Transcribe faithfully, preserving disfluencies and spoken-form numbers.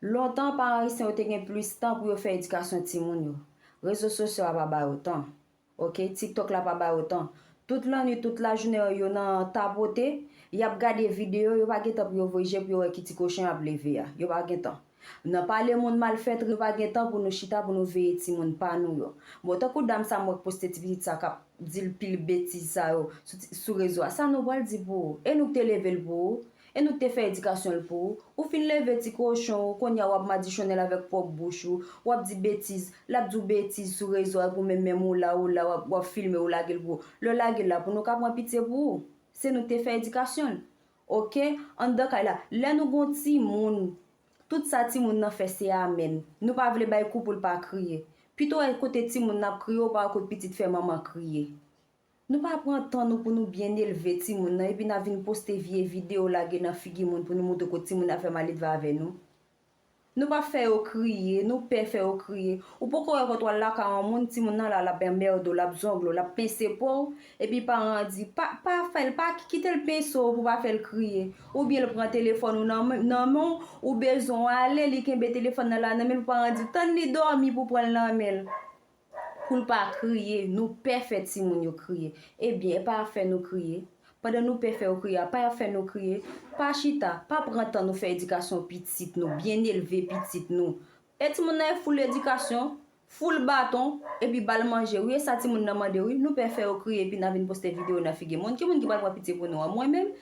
Lontan, paran ayisyen yo te gen plis tan pou yo fè edikasyon timoun yo. Rezo sosyo a pa ba yo tan. Oke, TikTok la pa ba yo tan. Tout lannwit, tout lajounen, yo nan tapote, y ap gade videyo, yo pa gen tan pou yo voye je pou yo wè ki ti kochon y ap leve a. Yo pa gen tan. Nan pale moun mal fèt, nou pa gen tan pou nou chita, pou nou veye timoun pa nou yo. Bon, tankou dam sa m wè k poste ti pitit sa k ap di l pil betiz sa yo sou, sou rezo a. Sa nou pral di pou ou? E nou k te leve l pou ou? E nou k te fè edikasyon l pou ou? Ou fin leve ti kochon ou, kounye a w ap madichonnen l avèk pwòp bouch ou, w ap di betiz, l ap di w betiz sou rezo a, epi w menm, menm ou la, ou la, w ap, w ap filme, ou lage l pou ou. Lè w lage l la, pou nou ka pran pitye pou ou. Se nou k te fè edikasyon l. Oke? Anndan kay la, lè nou gon timoun, tout sa timoun nan fè se amèn. Nou pa vle bay kou pou l pa kriye. Pito wè kote timoun nan ap kriye, ou pa wè kote pitit fè manman kriye. Nou pa pran tan nou pou nou byen elve timoun nan, epi n a vin poste vye videyo lage nan figi moun pou nou montre kote timoun nan fè maledve avè nou. Nou pa fè yo kriye, nou pè fè yo kriye. Ou poko wè kòt w al lakay yon moun, timoun nan la, l ap anmède w, l ap zongle w, l ap pense po w, epi paran an di, pa, pa fè l, pa kite l pense w pou pa fè l kriye. Oubyen l pran telefòn ou nan men, nan men w, ou bezwen w ale, li kenbe telefòn nan la nan men l, paran an di, tann li dòmi pou pran l nan men l. Pou l pa kriye, nou pè fè timoun yo kriye. Ebyen, e pa fè nou kriye. Pandan nou pè fè yo kriye a, pa y ap fè nou kriye. Pa chita, pa pran tan nou fè edikasyon pitit nou, byen elve pitit nou. E timoun nan e foul edikasyon, foul baton, epi ba l manje. Wi, e sa timoun nan mande, wi. Nou pè fè yo kriye, epi n a vin poste videyo nan figi moun. Ki moun ki pral pran pitye pou nou an? Mwen menm?